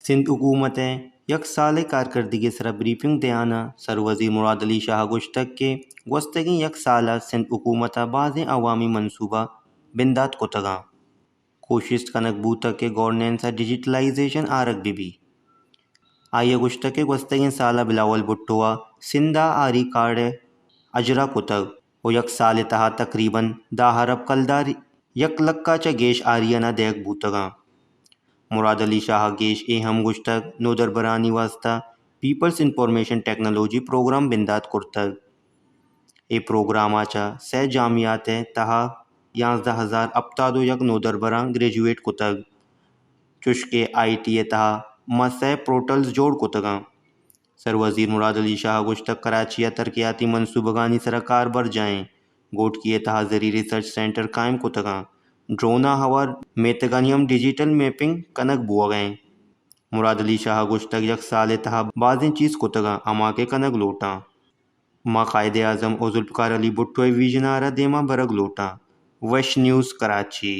سندھ حکومت ءِ یک سال ءِ کارکردگی ءِ سرا بریفنگ دیان ءَ سروزیر مراد علی شاہ ءَ گوشتگ کہ گوستگیں یک سال ءَ سندھ حکومت ءَ بازیں عوامی منصوبہ بندات کتگ اَنت۔ کوشست کنگ بوتگ کہ گورننس ءِ ڈیجیٹلائزیشن آرگ بہ بیت۔ آئی ءَ گوشتگ کہ گوستگیں سال ءَ بلاول بھٹو ءَ سندھ ءَ آری کارڈ ءِ اجرا کتگ ءُ یک سال ءِ تہا تقریباً دہ ارب کلدار یک لکھ ءَ چہ گیش آریان ءَ دئیگ بوتگ اَنت۔ مراد علی شاہ ءَ گیش اے ہم گوشتگ نودربرانی واستہ پیپلز انفارمیشن ٹیکنالوجی پروگرام بندات کرتگ۔ اے پروگرام ءَ چہ سئے جامعات ءِ تہا یانزدہ ہزار ہپتاد ءُ یک نودربراں گریجویٹ کتگ، چوشکہ آئی ٹی ءِ تہا ماں سئے پورٹلز جوڑ کتگ اَنت۔ سروزیر مراد علی شاہ ءَ گوشتگ کراچی ءَ ترقیاتی منصوبگانی سرا کار برجاہ اِنت۔ گوٹکی ءِ تہا زرعی ریسرچ سینٹر قائم کتگ اَنت۔ ڈرون ءَ ہوار میتگانی ہم ڈیجیٹل میپنگ کنگ بوگ ءَ اِنت۔ مراد علی شاہ ءَ گوشتگ یک سال ءِ تہا بازیں چیز کتگ اَنت ہما کہ کنگ لوٹاں۔ ما قائد اعظم ءُ ذوالفقار علی بھٹو ءِ ویژن ءَ را دیما برگ لوٹاں۔ وش نیوز کراچی۔